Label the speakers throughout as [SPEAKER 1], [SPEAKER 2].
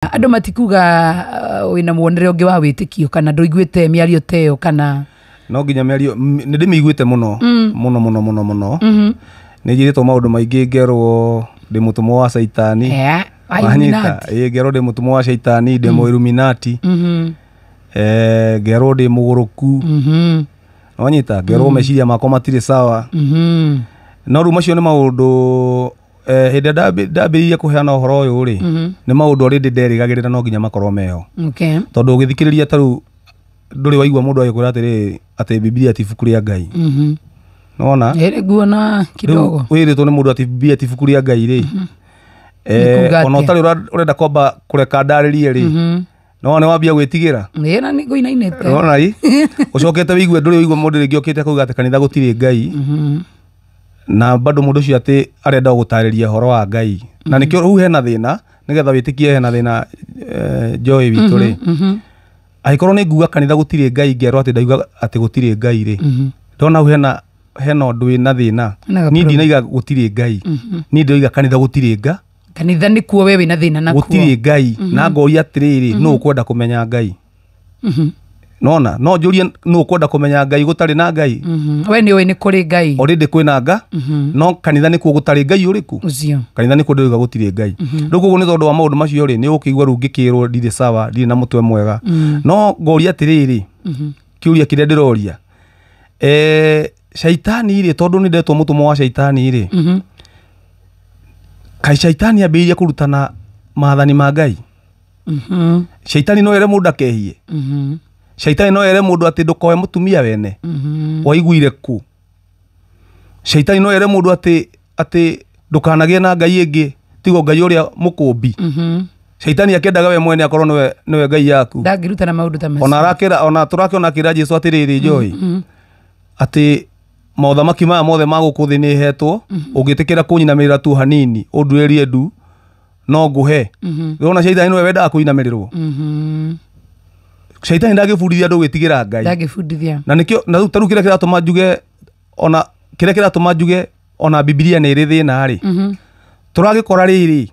[SPEAKER 1] Andũ matikuga wĩna muonere ũngĩ wa wĩtĩkio kana ndũiguĩte mĩario ta ĩyo kana?
[SPEAKER 2] No nginya mĩario nĩ ndĩmĩiguĩte mũno mũno mũno mũno mũno. Nĩ njĩrĩtwo maũndũ maingĩ, ngerwo ndĩ mũtũmwo wa caitani.
[SPEAKER 1] Wa
[SPEAKER 2] Wanyita?
[SPEAKER 1] Illuminati.
[SPEAKER 2] Ĩ, ngerwo ndĩ mũtũmwo wa caitani, ndĩ mũ Illuminati, ngerwo ndĩ mũgũrũku. Wanyita? Ngerwo meciria makwa matirĩ sawa. No rĩu macio nĩ maũndũ hĩndĩ ĩrĩa ndambĩrĩirie kũheana ũhoro ũyũ rĩ, nĩ maũndũ already nderĩgagĩrĩra no nginya makorwo meho. Tondũ ũgĩthikĩrĩria ta rĩu ndũrĩ waigua mũndũ agĩkwĩra atĩrĩrĩ atĩ Bibilia ti ibuku rĩa Ngai. Nĩwona?
[SPEAKER 1] Ĩ, nguona
[SPEAKER 2] Rĩu
[SPEAKER 1] kidogo.
[SPEAKER 2] wĩrĩtwo nĩ mũndũ atĩ Bibilia ti ibuku rĩa Ngai rĩ,
[SPEAKER 1] Nĩ kuga
[SPEAKER 2] ona
[SPEAKER 1] atĩa?
[SPEAKER 2] ũtarĩ ũrenda kwamba kũreka ndarĩrie rĩ, nĩwona nĩwambia gwĩtigĩra.
[SPEAKER 1] Ĩ, na nĩ ngũinainĩte.
[SPEAKER 2] Nĩwona ĩ ũcokete wĩigue ndũrĩ ũigua mũndũ rĩngĩ okĩte kuga atĩ kanitha gũtirĩ Ngai, na bado mũndũ ũcio atĩ arenda gũtarĩria ũhoro wa Ngai, na nĩkĩo rĩu hena thĩna nĩgetha wĩtĩkie hena thĩna, Joy witũ rĩ, angĩkorwo nĩ nguga kanitha gũtirĩ Ngai, ngerwo atĩ ndauga atĩ gũtirĩ Ngai rĩ, ndona hau hena ũndũ wĩna thĩna.
[SPEAKER 1] Hena
[SPEAKER 2] Niĩ ndinaiga gũtirĩ Ngai, niĩ ndĩroiga kanitha gũtirĩ nga.
[SPEAKER 1] Kanitha nĩkuo we wĩna thĩna nakuo.
[SPEAKER 2] Gũtirĩ Ngai, na ngoria atĩrĩrĩ, nũ ũkwenda kũmenya Ngai? Nona no njũrie nũ ũkwenda kũmenya Ngai gũtarĩ na Ngai?
[SPEAKER 1] We nĩ ũĩ nĩ kũrĩ Ngai.
[SPEAKER 2] Already kwĩna nga, no kanitha nĩkuo gũtarĩ Ngai ũrĩkũ?
[SPEAKER 1] Ũcio.
[SPEAKER 2] Kanitha nĩkuo ndĩroiga gũtirĩ Ngai. Rĩu koguo nĩ tondũ wa maũndũ macio rĩ, nĩ ũkĩigua rĩu ngĩkĩrwo ndirĩ sawa, ndirĩ na mũtwe mwega. No ngoria atĩrĩrĩ, kĩũria kĩrĩa ndĩroria, caitani rĩ, tondũ nĩ ndetwo mũtũmwo wa caitani rĩ, kaĩ caitani ambĩrĩirie kũrutana maathani ma Ngai? Caitani no ere mũndũ akehie? Caitani no ere mũndũ atĩ ndũkoe mũtumia wene? Waiguire kũ? Caitani no ere mũndũ atĩ ndũkanagĩe na Ngai ĩngĩ tigo Ngai ũrĩa mũkũmbi? Caitani akĩendaga we mwene akorwo nĩwe Ngai yaku.
[SPEAKER 1] Ndangĩrutana maũndũ ta macio.
[SPEAKER 2] Ona arakĩra, ona tũrakĩona akĩra Jesu atĩrĩrĩ, Joy, atĩ mothamaki maya mothe ma gũkũ thĩ nĩ hetwo, ũngĩtĩkĩra kũnyinamĩrĩra tu hanini ũnduĩrie ndu no ngũhe. Ũrona caitani nĩwe wendaga kũinamĩrĩrwo. Caitani ndangĩbundithia andũ gwĩtigĩra Ngai.
[SPEAKER 1] Ndangĩbundithia.
[SPEAKER 2] Na nĩkĩo na rĩu ta rĩu kĩrĩa kĩratũma njuge, ona kĩrĩa kĩratũma njuge ona Bibilia nĩ ĩrĩ thĩna rĩ, tũragĩkora rĩrĩ,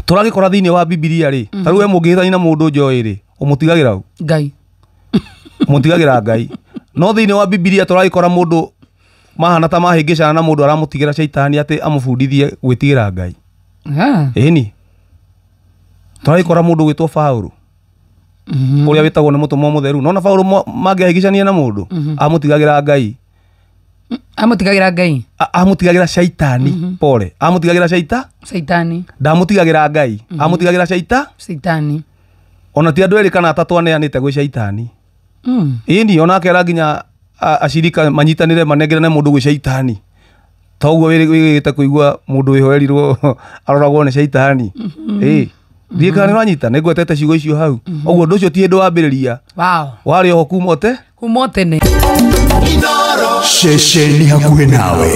[SPEAKER 2] tũragĩkora thĩinĩ wa Bibilia rĩ, ta rĩu we mũngĩhĩtania na mũndũ Joy rĩ, ũmũtigagĩra ũ?
[SPEAKER 1] Ngai.
[SPEAKER 2] Mũtigagĩra Ngai. No thĩinĩ wa Bibilia tũragĩkora mũndũ mahana ta mahĩngĩcana na mũndũ aramũtigĩra caitani atĩ amũbundithie gwĩtigĩra Ngai. Ĩni tũragĩkora mũndũ gwĩtwo Paũlũ, ũrĩa wĩtagwo nĩ mũtũmwo mũtheru. Nona Paũlũ mangĩahĩngĩcania na mũndũ amũtigagĩra Ngai.
[SPEAKER 1] Amũtigagĩra Ngai.
[SPEAKER 2] Amũtigagĩra caitani, pole, amũtigagĩra caita
[SPEAKER 1] Caitani.
[SPEAKER 2] Ndamũtigagĩra Ngai, amũtigagĩra caita
[SPEAKER 1] Caitani.
[SPEAKER 2] Ona ti andũ erĩ kana atatũ aneanĩte gwĩ caitani. Ĩni ona akera nginya acirika manyitanĩre manengerane mũndũ gwĩ caitani. Toguo wĩrĩgĩte kũigua mũndũ wĩhoerirwo aroragwo nĩ caitani. Ĩ, ndiĩ kana nĩũranyita, nĩngwetete ciugo icio hau. Ũguo ũndũ ũcio ti hĩndĩ wambĩrĩria. Warĩ oho kuma ote?
[SPEAKER 1] Kuma tene.
[SPEAKER 3] Ceceni hakuhĩ nawe.